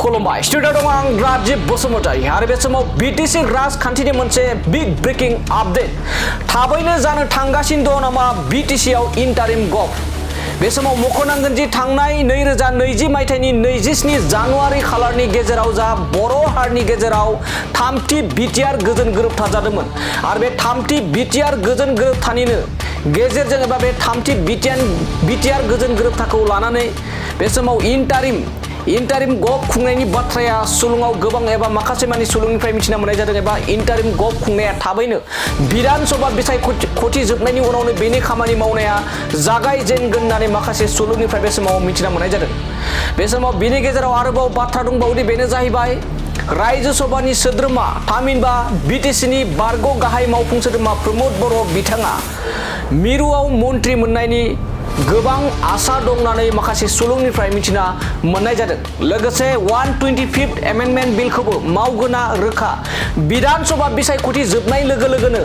खुलुमबाय स्टुडिअ दं आं राजिब बसुमतारी आरो बे समाव बिटिसि राजखान्थिनि मोनसे बिग ब्रेकिं आपडेट थाबैनो जानो थांगासिनो दं नामा बिटिसि आव इन्टारिम गभ बे समाव मख'नांगोन दि थांनाय 2020 मायथाइनि 27 जानुवारि खालारनि गेजेराव जा बर' हारिनि गेजेराव थामथि बिटिआर गोजोन गोरोबथा जादोंमोन आरो बे थामथि बिटिआर गोजोन गोरोबथानिनो गेजेरजों एबा बे थामथि बिटिआर गोजोन गोरोबथाखौ लानानै बे समाव इन्टारिम गभ खुंनायनि बाथ्राया सुलुङाव गोबां एबा माखासे मानि सुलुंनिफ्राय मिथिना मोननाय जादों एबा इन्टारिम गभ खुंनाया थाबैनो बिधान सभा बिसायख'थि जोबनायनि उनावनो बेनि खामानि मावनाया जागायजेनगोन होननानै माखासे सुलुंनिफ्राय बे समाव मिथिना मोननाय जादों। बे समाव बेनि गेजेराव आरोबाव बाथ्रा दंबावोदि बेनो जाहैबाय रायजो सभानि सोद्रोमा थामहिनबा बिटिसिनि बारग' गाहाय मावफुं सोद्रोमा प्रमद बर' बिथाङा मिरुआव मन्त्रि मोननायनि गोबां आसा दं होननानै माखासे सुलुंनिफ्राय मिथिना मोननाय जादों। लोगोसे 125th एमेन्डमेन्ट बिलखौबो मावगोना रोखा बिधान सभा बिसायख'थि जोबनाय लोगो लोगोनो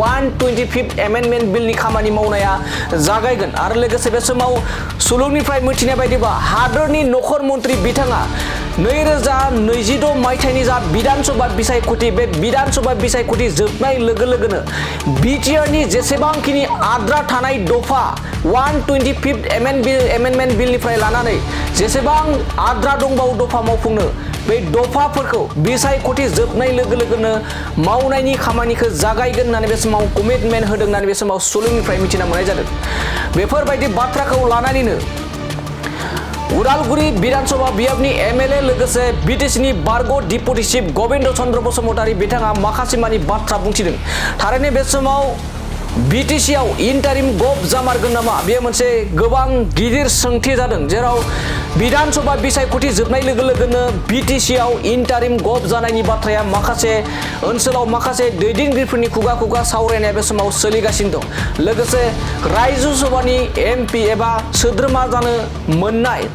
125th एमेन्डमेन्ट बिलनि खामानि मावनाया जागायगोन आरो लोगोसे बे समाव सुलुंनिफ्राय मिथिनाय बायदिबा हादोरनि नखर मन्त्रि बिथाङा 2026 मायथाइनि जा बिधान सभा बिसायख'थि बे बिधान सभा बिसायख'थि जोबनाय लोगो लोगोनो बिटिआरनि जेसेबांखिनि आद्रा थानाय दफा 125th एमेन्डमेन्ट बिलनिफ्राय लानानै जेसेबां आद्रा दंबावो दफा मावफुंनो बे दफाफोरखौ बिसायख'थि जोबनाय लोगो लोगोनो मावनायनि खामानिखौ जागायगोन होननानै बे समाव कमिटमेन्ट होदों होननानै बे समाव सुलुंनिफ्राय मिथिना मोननाय जादों। बेफोरबायदि बाथ्राखौ लानानैनो उदालगुरि बिधानसभा बियाबनि एमएलए लोगोसे बिटिसिनि बारग' डिपुटि चिफ गबिन्द चन्द्र बसुमतारी बिथाङा माखासे मानि बाथ्रा बुंथिदों। थारैनो बे समाव बिटिसिआव इन्टारिम गभ जामारगोन नामा बेयो मोनसे गोबां गिदिर सोंथि जादों जेराव बिधान सभा बिसायख'थि जोबनाय लोगो लोगोनो बिटिसिआव इन्टारिम गभ जानायनि बाथ्राया माखासे ओनसोलाव माखासे दैदेनगिरिफोरनि खुगा सावरायनाया बे समाव सोलिगासिनो दं। लोगोसे रायजो सभानि एमपि एबा सोद्रोमा जानो मोननाय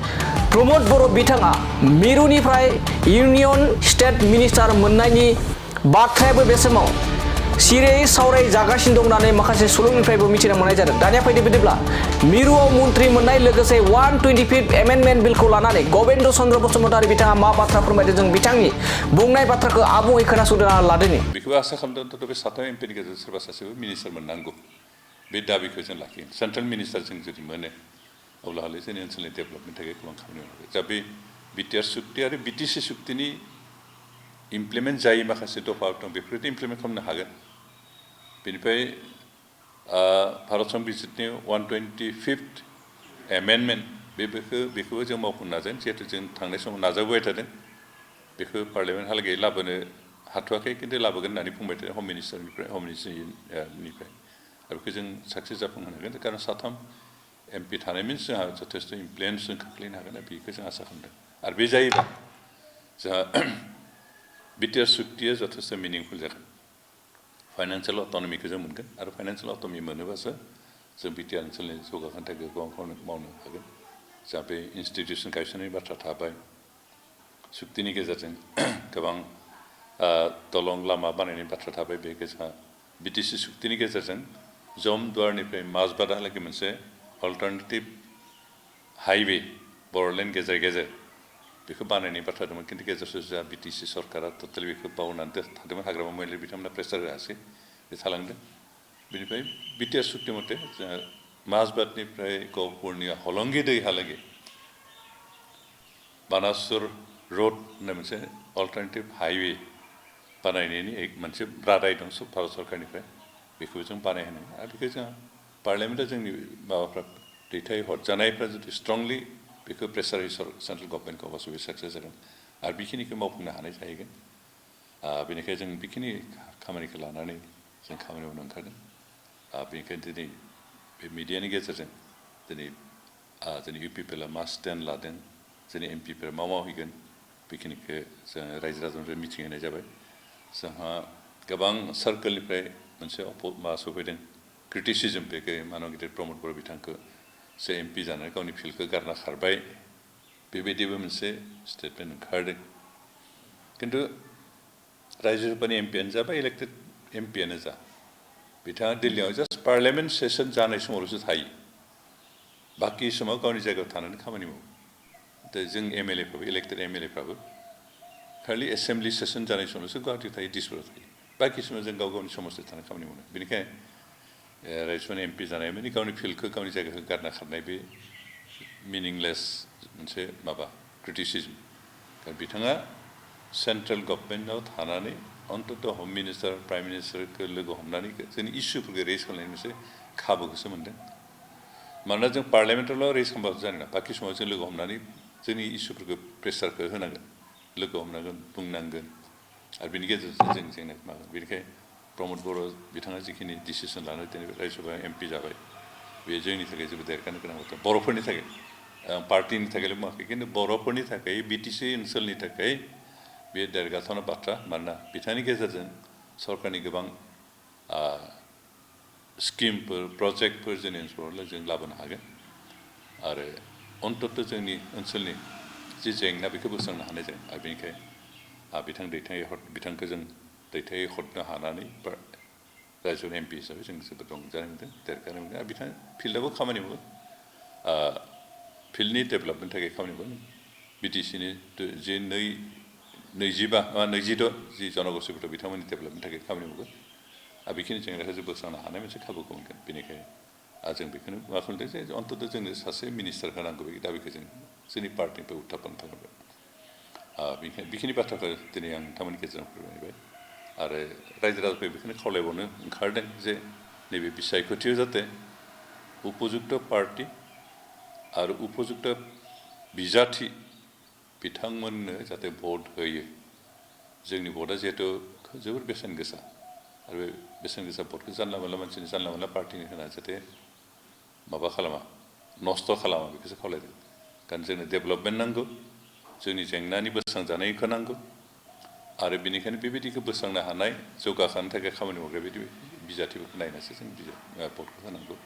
प्रमद बर' बिथाङा मिरुनिफ्राय इउनियन स्टेट मिनिस्टार मोननायनि बाथ्रायाबो बे समाव सिरियै सावरायजागासिनो दं होननानै माखासे सुलुंनिफ्रायबो मिथिना मोननाय जादों। दानिया फैदो बिदिब्ला मिरुआव मन्त्रि मोननाय लोगोसे 125th एमेन्डमेन्ट बिलखौ लानानै गबिन्द चन्द्र बसुमतारी बिथाङा मा बाथ्रा फोरमायदों जों बिथांनि बुंनाय बाथ्राखौ आबुङै खोनासंना लादोनि। बेखौ आसा खालामदों बे साथाम एमपिनि गेजेराव सोरबा सासेबो मिनिस्टार मोननांगौ बे दाबिखौ जों लाखिगोन। सेन्ट्रेल मिनिस्टार जों जुदि मोनो अब्ला हले जोंनि ओनसोलनि डेभेलपमेन्टनि थाखाय गोबां खामानि मावगोन। दा बे बिटिआर सुक्ति आरो बिटिसि सुक्तिनि इमप्लिमेन्ट जायै माखासे दफा दं बेफोरखौ इमप्लिमेन्ट खालामनो हागोन। बेनिफ्राय भारत संबिजितनि 125th एमेन्डमेन्ट बेखौबो जों मावफुंनो नाजागोन जिहेतु जों थांनाय समाव नाजाबोबाय थादों बेखौ पार्लियामेन्टहालागै लाबोनो हाथ'वाखै खिन्थु लाबोगोन होननानै बुंबाय थादों हम मिनिस्टारनिफ्राय आरो बेखौ जों साक्सेस जाफुंहोनो हागोन खारन साथाम एमपि थानाय मिन्स जोंहा जथेस्थ' इनफ्लुयेन्स जों खोख्लैनो हागोन बेखौ जों आसा खालामदों। आरो बे जायोबा जोंहा बिटिआर सुक्तिया जथेस्थ' मिनिंफुल जागोन। फाइनान्सियेल अट'नमिखौ जों मोनगोन आरो फाइनान्सियेल अट'नमि मोनोबासो जों बिटिआर ओनसोलनि जौगाखांनो थाखाय गोबां मावनो हागोन। जोंहा बे इन्सटिटिउसन गायसननायनि बाथ्रा थाबाय सुक्तिनि गेजेरजों गोबां दलं लामा बानायनायनि बाथ्रा थाबाय बेखौ जोंहा बिटिसि सुक्तिनि गेजेरजों जमदुवारनिफ्राय माजबादाहालागै मोनसे अल्टारनेटिभ हाइवे बर'लेण्ड गेजेर गेजेर बेखौ बानायनायनि बाथ्रा दंमोन खिन्थु गेजेर ससेयाव बिटिसि सरकारा टटेल बेखौ बावनानै थादोंमोन हाग्रामा महिलारि बिथांमोना प्रेसार होआसै बे थालांदों। बेनिफ्राय बिटिआर सुक्ति मथे जोंहा माजबादनिफ्राय गहपुरनि हलंगि दैहालागै बानासुर रड होननाय मोनसे अल्टारनेटिभ हाइवे बानायनायनि मोनसे रादाय दं भारत सरकारनिफ्राय बेखौ जों बानायहोनाय आरो बेखौ जोंहा पार्लियामेन्टआ जोंनि माबाफ्रा दैथायहरजानायफ्रा जुदि स्ट्रंलि बेखौ प्रेसार होयो सेन्ट्रेल गभर्नमेन्टखौ अब्लासो बे साक्सेस जागोन आरो बेखिनिखौ मावफुंनो हानाय जाहैगोन। बेनिखायनो जों बेखिनि खामानिखौ लानानै जों खामानि मावनो ओंखारदों। बेनिखायनो दिनै बे मिडियानि गेजेरजों दिनै जोंनि इउपिपिएलआ मा स्टेन्ड लादों जोंनि एमपिफोरा मा मावहैगोन बेखिनिखौ जों रायजो राजानिफ्राय मिथिहोनाय जाबाय। जोंहा गोबां सार्कोलनिफ्राय मोनसे मा सफैदों क्रिटिसिजम बेखौ मानव गिदिर प्रमद बर' बिथांखौ से एमपि जानानै गावनि फिल्डखौ गारना खारबाय बेबायदिबो मोनसे स्टेटमेन्ट ओंखारदों। खिन्थु रायजो सभानि एमपियानो जा बा इलेक्टेड एमपियानो जा बिथाङा दिल्लीयाव जास्ट पार्लियामेन्ट सेसन जानाय समावल'सो थायो बाखि समाव गावनि जायगायाव थानानै खामानि मावो जों MLA फ्राबो इलेक्टेड MLA फ्राबो खालि एसेम्बलि सेसन जानाय समावसो गुवाहाटियाव थायो दिसपुराव थायो बाखि समाव जों गाव गावनि समाजआव थानाय खामानि मावो बेनिखायनो रायजोनि MP जानाय माने गावनि फिल्डखौ गावनि जायगाखौ गारना खारनाय बे मिनिंलेस मोनसे माबा क्रिटिसिजम बिथाङा सेन्ट्रेल गभर्नमेन्टआव थानानै अन्तत हम मिनिस्टार प्राइम मिनिस्टारखौ लोगो हमनानै जोंनि इस्युफोरखौ रेज खालामनायनि मोनसे खाबुखौसो मोनदों मानोना जों पार्लियामेन्टावल' रेज खालामबाबो जानाय नङा बाखि समाव जों लोगो हमनानै जोंनि इस्युफोरखौ प्रेसारखौ होनांगोन लोगो हमनांगोन बुंनांगोन आरो बेनि गेजेरजों जों जेंनाखौ मागोन बेनिखायनो प्रमद बर' बिथाङा जिखिनि डिसिसन लानो दिनै रायजोसभायाव MP जाबाय बे जोंनि थाखाय जोबोद देरगानो गोनां बाथ्रा बर'फोरनि थाखाय पार्टिनि थाखायल' बुङाखै खिन्थु बर'फोरनि थाखाय BTC ओनसोलनि थाखाय बे देरगाथावना बाथ्रा मानोना बिथांनि गेजेरजों सरकारनि गोबां स्किमफोर प्रजेक्टफोर जोंनि ओनसोलाव जों लाबोनो हागोन आरो अन्तत जोंनि ओनसोलनि जि जेंना बेखौ बोस्रांनो हानाय जागोन आरो बेनिखायनो बिथांखौ जों दैथायहरनो हानानै रायजोनि MP हिसाबै जों जोबोद रंजानाय मोनदों देरगानाय मोनदों आरो बिथाङा फिल्डआवबो खामानि मावो फिल्डनि डेभेलपमेन्टनि थाखाय खामानि मावो BTCनि जे 22 जि जनगोष्ठीफोर बिथांमोननि डेभेलपमेन्टनि थाखाय खामानि मावो आरो बेखिनि जेंनाखौ जों बोस्रांनो हानाय मोनसे खाबुखौ मोनगोन बेनिखायनो जों बेखौनो मा खालामदों जे अन्तत जोंनो सासे मिनिस्टार होनांगौ बे दाबिखौ जों जोंनि पार्टिनिफ्राय उत्थापन खालामबाय बेखिनि बाथ्राखौ दिनै आं नोंथांमोननि गेजेराव फोरमायबाय आरो रायजो राजाफोर बेखौनो खावलायबावनो ओंखारदों जे नैबे बिसायख'थियाव जाहाथे उपजुक्त पार्टि आरो उपजुक्त बिजाथि बिथांमोननो जाहाथे भट होयो जोंनि भटआ जिहेतु जोबोर बेसेन गोसा आरो बे बेसेन गोसा भटखौ जानला मोनला मानसिनि जानला मोनला पार्टिनि होना जाहाथे माबा खालामा नस्थ' खालामा बेखौसो खावलायदों कारण जोंनो डेभेलपमेन्ट नांगौ जोंनि जेंनानि बोस्रांजानायखौ नांगौ आरो बेनिखायनो बेबायदिखौ बोस्रांनो हानाय जौगाखांनो थाखाय खामानि मावग्रा बायदि बिजाथिफोरखौ नायनासो जों भटखौ होनांगौ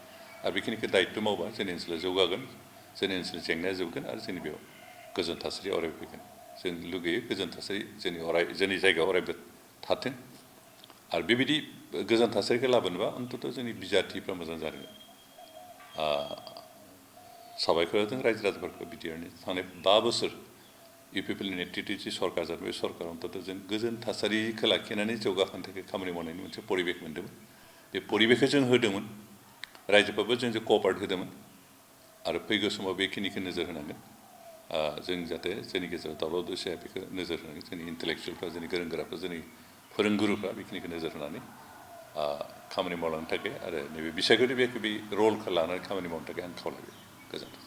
आरो बेखिनिखौ दायित्व मावबा जोंनि ओनसोला जौगागोन जोंनि ओनसोलनि जेंनाया जोबगोन आरो जोंनि बेयाव गोजोन थासारि अरायबो फैगोन जों लुगैयो गोजोन थासारि जोंनि जायगायाव अरायबो थाथों आरो बेबायदि गोजोन थासारिखौ लाबोनोबा अन्तत जोंनि बिजाथिफ्रा मोजां जानांगोन साबायखर होदों रायजो राजाफोरखौ BTRनि थांनाय 5 बोसोर UPPनि नेतृत्वनि जि सरकार जादों बे सरकार अन्तत जों गोजोन थासारिखौ लाखिनानै जौगाखांनो थाखाय खामानि मावनायनि मोनसे परिबेक मोन्दोंमोन बे परिबेकखौ जों होदोंमोन रायजोफ्राबो जोंजों क'अपारेट होदोंमोन आरो फैगौ समाव बेखिनिखौ नोजोर होनांगोन जों जाहाथे जोंनि गेजेराव दावराव दावसि जाया बेखौ नोजोर होनांगोन जोंनि इन्टेलेक्सुयेलफ्रा जोंनि गोरों गोराफ्रा जोंनि फोरोंगुरुफ्रा बेखिनिखौ नोजोर होनानै खामानि मावलांनो थाखाय आरो नैबे बिसायख'थि बे रलखौ लानानै खामानि मावनो थाखाय आं खावलायबाय गोजोन्थों